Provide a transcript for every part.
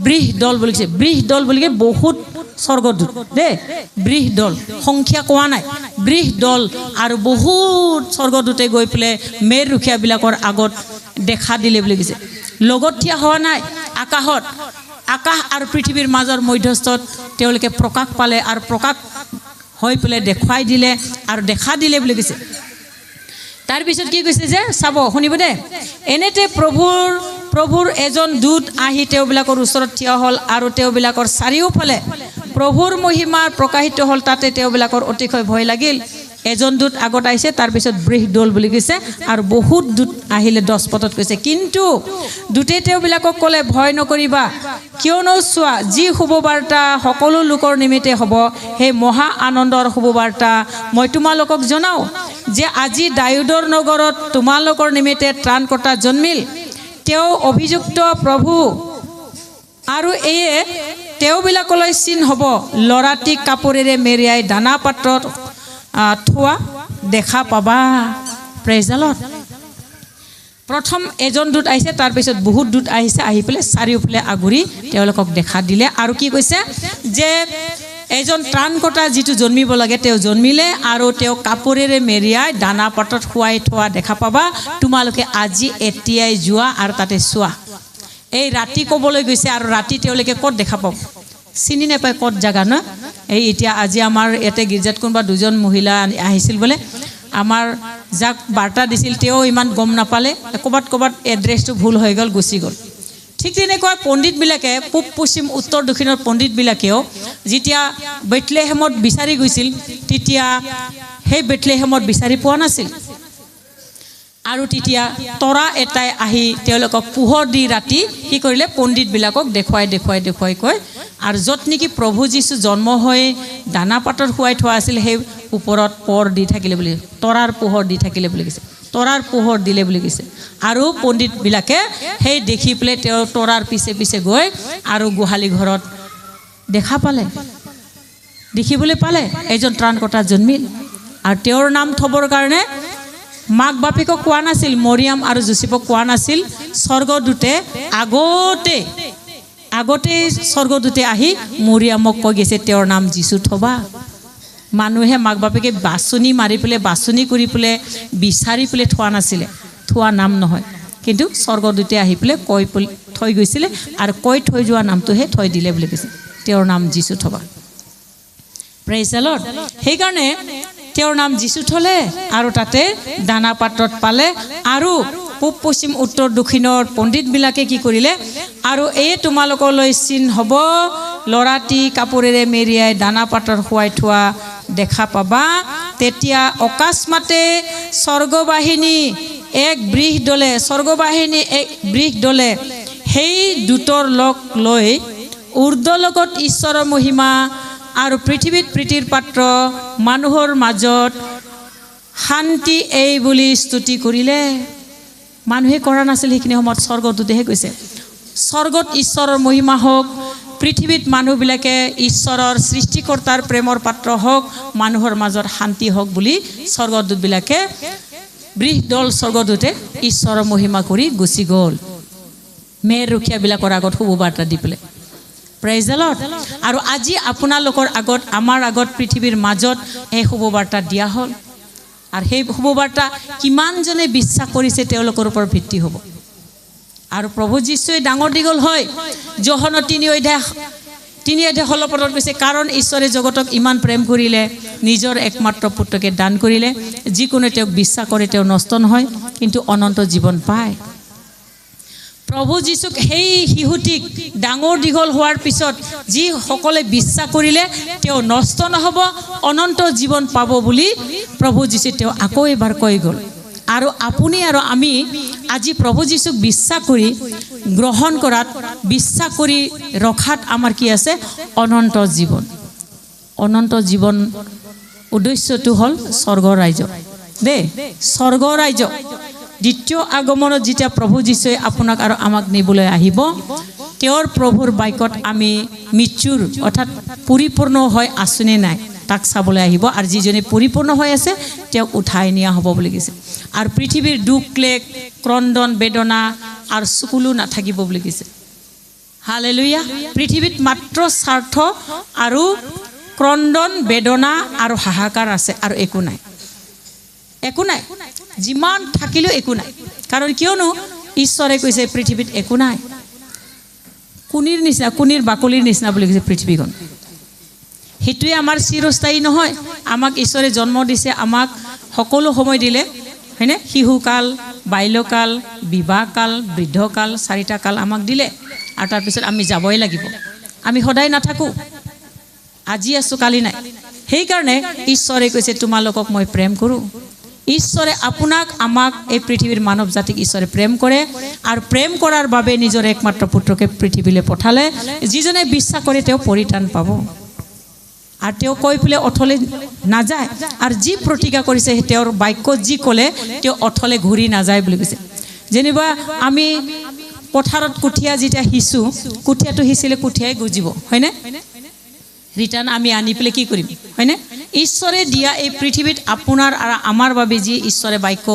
বৃহ দল বুলি কৈছে। বৃহ দল বুলি কৈ বহুত স্বৰ্গদূত দেই, বৃহ দল সংখ্যা কোৱা নাই, বৃহ দল আৰু বহুত স্বৰ্গদূতে গৈ পেলাই মেৰ ৰখীয়াবিলাকৰ আগত দেখা দিলে বুলি কৈছে। লগত থিয় হোৱা নাই, আকাশত, আকাশ আৰু পৃথিৱীৰ মাজৰ মধ্যস্থত তেওঁলোকে প্ৰকাশ পালে আৰু প্ৰকাশ হৈ পেলাই দেখুৱাই দিলে আৰু দেখা দিলে বুলি কৈছে। তাৰপিছত কি কৈছে যে চাব, শুনিব দেই, এনেতে প্ৰভুৰ এজন দূত আহি তেওঁবিলাকৰ ওচৰত থিয় হ'ল আৰু তেওঁবিলাকৰ চাৰিওফালে প্ৰভুৰ মহিমা প্ৰকাশিত হ'ল, তাতে তেওঁবিলাকৰ অতিশয় ভয় লাগিল। এজন দূত আগত আহিছে, তাৰপিছত বৃহ দল বুলি কৈছে আৰু বহুত দূত আহিলে 10 পদত কৈছে। কিন্তু দূতে তেওঁবিলাকক ক'লে, ভয় নকৰিবা, কিয়নো চোৱা, যি শুভবাৰ্তা সকলো লোকৰ নিমিত্তে হ'ব, সেই মহা আনন্দৰ শুভবাৰ্তা মই তোমালোকক জনাওঁ যে আজি দায়ূদৰ নগৰত তোমালোকৰ নিমিত্তে ত্ৰাণকৰ্তা জন্মিল, তেওঁ অভিযুক্ত প্ৰভু। আৰু এয়ে তেওঁবিলাকলৈ চিন হ'ব, ল'ৰাটিক কাপোৰেৰে মেৰিয়াই দানা পাত্ৰত থোৱা দেখা পাবা। প্ৰেজালত প্ৰথম এজন দূত আহিছে, তাৰপিছত বহুত দূত আহিছে, আহি পেলাই চাৰিওফালে আগুৰি তেওঁলোকক দেখা দিলে। আৰু কি কৈছে যে এজন ত্ৰাণকৰ্তা যিটো জন্মিব লাগে তেওঁ জন্মিলে আৰু তেওঁ কাপোৰেৰে মেৰিয়াই দানা পাত্ৰত শুৱাই থোৱা দেখা পাবা, তোমালোকে আজি এতিয়াই যোৱা আৰু তাতে চোৱা। এই ৰাতি ক'বলৈ গৈছে আৰু ৰাতি তেওঁলোকে ক'ত দেখা পাব, চিনি নাপায় ক'ত জেগা ন। এই এতিয়া আজি আমাৰ ইয়াতে গীৰ্জাত কোনোবা দুজন মহিলা আহিছিল বোলে, আমাৰ যাক বাৰ্তা দিছিল তেওঁ ইমান গম নাপালে, ক'ৰবাত ক'ৰবাত এড্ৰেছটো ভুল হৈ গ'ল, গুচি গ'ল। ঠিক তেনেকুৱা পণ্ডিতবিলাকে পূব পশ্চিম উত্তৰ দক্ষিণৰ পণ্ডিতবিলাকেও যেতিয়া বেথলেহেমত বিচাৰি গৈছিল, তেতিয়া সেই বেথলেহেমত বিচাৰি পোৱা নাছিল। আৰু তেতিয়া তৰা এটাই আহি তেওঁলোকক পোহৰ দি ৰাতি কি কৰিলে, পণ্ডিতবিলাকক দেখুৱাই দেখুৱাই দেখুৱাই কৈ, আৰু য'ত নেকি প্ৰভু যীশু জন্ম হৈ দানা পাতত শুৱাই থোৱা আছিল, সেই ওপৰত পৰ দি থাকিলে বুলি, তৰাৰ পোহৰ দি থাকিলে বুলি কৈছে, তৰাৰ পোহৰ দিলে বুলি কৈছে। আৰু পণ্ডিতবিলাকে সেই দেখি পেলাই তেওঁ তৰাৰ পিছে পিছে গৈ আৰু গোহালি ঘৰত দেখা পালে, দেখিবলৈ পালে এজন ত্ৰাণকৰ্তা জন্মিল। আৰু তেওঁৰ নাম থ'বৰ কাৰণে মাক বাপেকক কোৱা নাছিল, মৰিয়াম আৰু যোচেফক কোৱা নাছিল, স্বৰ্গদূতে আগতে স্বৰ্গদূতে আহি মৰিয়ামক কৈ গৈছে তেওঁৰ নাম যীশু থবা। মানুহে মাক বাপেকে বাছনি মাৰি পেলাই, বাছনি কৰি পেলাই বিচাৰি পেলাই থোৱা নাছিলে, থোৱা নাম নহয়, কিন্তু স্বৰ্গদূতে আহি পেলাই কৈ থৈ গৈছিলে আৰু কৈ থৈ যোৱা নামটোহে থৈ দিলে বুলি কৈছে, তেওঁৰ নাম যীশু থবা। Praise the lord. সেইকাৰণে তেওঁৰ নাম যীশু থলে আৰু তাতে দানা পাত্ৰত পালে। আৰু পূব পশ্চিম উত্তৰ দক্ষিণৰ পণ্ডিতবিলাকে কি কৰিলে, আৰু এই তোমালোকলৈ চিন হ'ব, ল'ৰাটি কাপোৰেৰে মেৰিয়াই দানা পাত্ৰত শুৱাই থোৱা দেখা পাবা। তেতিয়া অকস্মাতে স্বৰ্গবাহিনী এক বৃহ দলে, স্বৰ্গবাহিনী এক বৃহ দলে সেই দূতৰ লগ লৈ ঊৰ্ধ্বলোকত ঈশ্বৰৰ মহিমা আৰু পৃথিৱীত প্ৰীতিৰ পাত্ৰ মানুহৰ মাজত শান্তি এই বুলি স্তুতি কৰিলে। মানুহে কৰা নাছিল সেইখিনি সময়ত, স্বৰ্গদূতেহে কৈছে। স্বৰ্গত ঈশ্বৰৰ মহিমা হওক, পৃথিৱীত মানুহবিলাকে ঈশ্বৰৰ সৃষ্টিকৰ্তাৰ প্ৰেমৰ পাত্ৰ হওক, মানুহৰ মাজত শান্তি হওক বুলি স্বৰ্গদূতবিলাকে বৃহ দল স্বৰ্গদূতে ঈশ্বৰৰ মহিমা কৰি গুচি গ'ল মেৰ ৰখীয়াবিলাকৰ আগত শুভবাৰ্তা দি পেলাই। Praise the lord. আৰু আজি আপোনালোকৰ আগত, আমাৰ আগত, পৃথিৱীৰ মাজত এই শুভবাৰ্তা দিয়া হ'ল। আৰু সেই শুভবাৰ্তা কিমানজনে বিশ্বাস কৰিছে তেওঁলোকৰ ওপৰত ভিত্তি হ'ব। আৰু প্ৰভু যীশুৱে ডাঙৰ দীঘল হৈ যোহনৰ 3 অধ্যায় 16 পদত কৈছে, কাৰণ ঈশ্বৰে জগতক ইমান প্ৰেম কৰিলে, নিজৰ একমাত্ৰ পুত্ৰকে দান কৰিলে, যিকোনো তেওঁক বিশ্বাস কৰে তেওঁ নষ্ট নহয় কিন্তু অনন্ত জীৱন পায়। প্ৰভু যীশুক সেই শিশুটিক ডাঙৰ দীঘল হোৱাৰ পিছত যিসকলে বিশ্বাস কৰিলে তেওঁ নষ্ট নহ'ব, অনন্ত জীৱন পাব বুলি প্ৰভু যীশুৱে তেওঁ আকৌ এবাৰ কৈ গ'ল। আৰু আপুনি আৰু আমি আজি প্ৰভু যীশুক বিশ্বাস কৰি গ্ৰহণ কৰাত, বিশ্বাস কৰি ৰখাত আমাৰ কি আছে? অনন্ত জীৱন। অনন্ত জীৱন উদ্দেশ্যটো হ'ল স্বৰ্গ ৰাজ্য দেই, স্বৰ্গ ৰাজ্য। দ্বিতীয় আগমনত যেতিয়া প্ৰভু যীশুৱে আপোনাক আৰু আমাক নিবলৈ আহিব, তেওঁৰ প্ৰভুৰ বাক্যত আমি মৃত্যুৰ অৰ্থাৎ পৰিপূৰ্ণ হৈ আছোনে নাই তাক চাবলৈ আহিব। আৰু যিজনে পৰিপূৰ্ণ হৈ আছে তেওঁক উঠাই নিয়া হ'ব বুলি কৈছে। আৰু পৃথিৱীৰ দুখ ক্লেশ, ক্ৰন্দন, বেদনা আৰু চকুলো নাথাকিব বুলি কৈছে। হালেলুয়া। পৃথিৱীত মাত্ৰ স্বাৰ্থ আৰু ক্ৰন্দন, বেদনা আৰু হাহাকাৰ আছে, আৰু একো নাই, একো নাই। যিমান থাকিলেও একো নাই। কাৰণ কিয়নো ঈশ্বৰে কৈছে পৃথিৱীত একো নাই, কুনিৰ নিচিনা, কুনিৰ বাকলিৰ নিচিনা বুলি কৈছে পৃথিৱীখন। সেইটোৱে আমাৰ চিৰস্থায়ী নহয়। আমাক ঈশ্বৰে জন্ম দিছে, আমাক সকলো সময় দিলে, হয়নে? শিশুকাল, বাল্যকাল, বিবাহকাল, বৃদ্ধকাল, চাৰিটা কাল আমাক দিলে। আৰু তাৰপিছত আমি যাবই লাগিব, আমি সদায় নাথাকোঁ, আজি আছোঁ কালি নাই। সেইকাৰণে ঈশ্বৰে কৈছে তোমালোকক মই প্ৰেম কৰোঁ। ঈশ্বৰে আপোনাক, আমাক, এই পৃথিৱীৰ মানৱ জাতিক ঈশ্বৰে প্ৰেম কৰে, আৰু প্ৰেম কৰাৰ বাবে নিজৰ একমাত্ৰ পুত্ৰকে পৃথিৱীলৈ পঠালে। যিজনে বিশ্বাস কৰে তেওঁ পৰিত্ৰাণ পাব, আৰু তেওঁ কৈ পেলাই অথলে নাযায়। আৰু যি প্ৰতিজ্ঞা কৰিছে, তেওঁৰ বাক্য যি ক'লে তেওঁ অথলে ঘূৰি নাযায় বুলি কৈছে। যেনিবা আমি পথাৰত কঠীয়া যেতিয়া সিঁচোঁ, কঠীয়াটো সিঁচিলে কঠীয়াই গজিব, হয়নে? ৰিটাৰ্ণ আমি আনি পেলাই কি কৰিম, হয়নে? ঈশ্বৰে দিয়া এই পৃথিৱীত আপোনাৰ আৰু আমাৰ বাবে যি ঈশ্বৰে বাক্য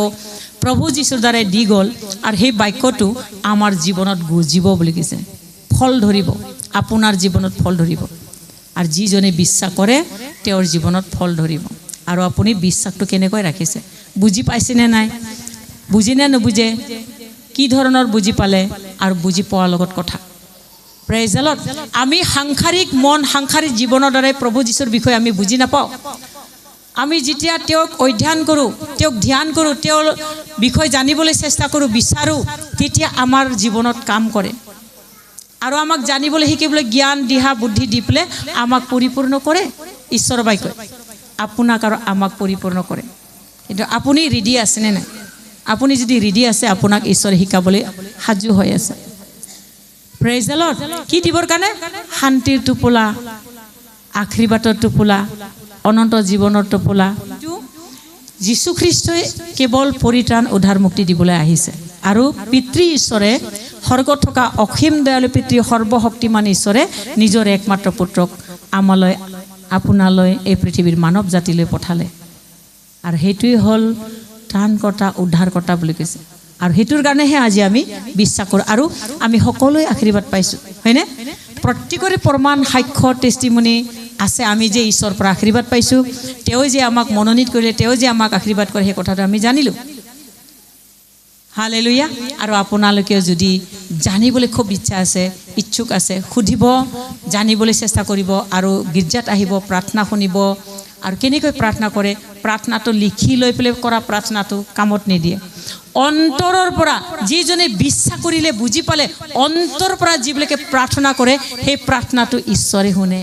প্ৰভু যীশুৰ দ্বাৰাই দি গ'ল, আৰু সেই বাক্যটো আমাৰ জীৱনত গজিব বুলি কৈছে, ফল ধৰিব, আপোনাৰ জীৱনত ফল ধৰিব। আৰু যিজনে বিশ্বাস কৰে তেওঁৰ জীৱনত ফল ধৰিব। আৰু আপুনি বিশ্বাসটো কেনেকৈ ৰাখিছে, বুজি পাইছেনে নাই, বুজি নে নুবুজে, কি ধৰণৰ বুজি পালে, আৰু বুজি পোৱাৰ লগত কথা। প্ৰেজলত আমি সাংসাৰিক মন, সাংসাৰিক জীৱনৰ দ্বাৰাই প্ৰভু যীশুৰ বিষয়ে আমি বুজি নাপাওঁ। আমি যেতিয়া তেওঁক অধ্যয়ন কৰোঁ, তেওঁক ধ্যান কৰোঁ, তেওঁৰ বিষয়ে জানিবলৈ চেষ্টা কৰোঁ, বিচাৰোঁ, তেতিয়া আমাৰ জীৱনত কাম কৰে আৰু আমাক জানিবলৈ, শিকিবলৈ জ্ঞান, দিহা, বুদ্ধি দি পেলাই আমাক পৰিপূৰ্ণ কৰে। ঈশ্বৰৰ বাক্যই আপোনাক আৰু আমাক পৰিপূৰ্ণ কৰে। কিন্তু আপুনি ৰেডি আছেনে নাই? আপুনি যদি ৰেডি আছে, আপোনাক ঈশ্বৰে শিকাবলৈ সাজু হৈ আছে। প্ৰেজলত কি দিবৰ কাৰণে? শান্তিৰ টোপোলা, আশীৰ্বাদৰ টোপোলা, অনন্ত জীৱনৰ টোপোলা। যীশুখ্ৰীষ্টই কেৱল পৰিত্ৰাণ, উদ্ধাৰ, মুক্তি দিবলৈ আহিছে। আৰু পিতৃ ঈশ্বৰে, স্বৰ্গত থকা অসীম দয়ালু পিতৃ সৰ্বশক্তিমান ঈশ্বৰে নিজৰ একমাত্ৰ পুত্ৰক আমালৈ, আপোনালৈ, এই পৃথিৱীৰ মানৱ জাতিলৈ পঠালে। আৰু সেইটোৱেই হ'ল ত্ৰাণকৰ্তা, উদ্ধাৰকৰ্তা বুলি কৈছে। আৰু সেইটোৰ কাৰণেহে আজি আমি বিশ্বাস কৰোঁ আৰু আমি সকলোৱে আশীৰ্বাদ পাইছোঁ, হয়নে? প্ৰত্যেকৰে প্ৰমাণ, সাক্ষ্য, টেষ্টিমনি আছে আমি যে ঈশ্বৰৰ পৰা আশীৰ্বাদ পাইছোঁ, তেওঁ যে আমাক মনোনীত কৰিলে, তেওঁ যে আমাক আশীৰ্বাদ কৰে, সেই কথাটো আমি জানিলোঁ। হালেলুয়া। আৰু আপোনালোকেও যদি জানিবলৈ খুব ইচ্ছা আছে, ইচ্ছুক আছে, সুধিব, জানিবলৈ চেষ্টা কৰিব, আৰু গীৰ্জাত আহিব, প্ৰাৰ্থনা শুনিব। আৰু কেনেকৈ প্ৰাৰ্থনা কৰে, প্ৰাৰ্থনাটো লিখি লৈ পেলাই কৰা প্ৰাৰ্থনাটো কামত নিদিয়ে। অন্তৰৰ পৰা যিজনে বিশ্বাস কৰিলে, বুজি পালে, অন্তৰৰ পৰা যিবিলাকে প্ৰাৰ্থনা কৰে, সেই প্ৰাৰ্থনাটো ঈশ্বৰে শুনে।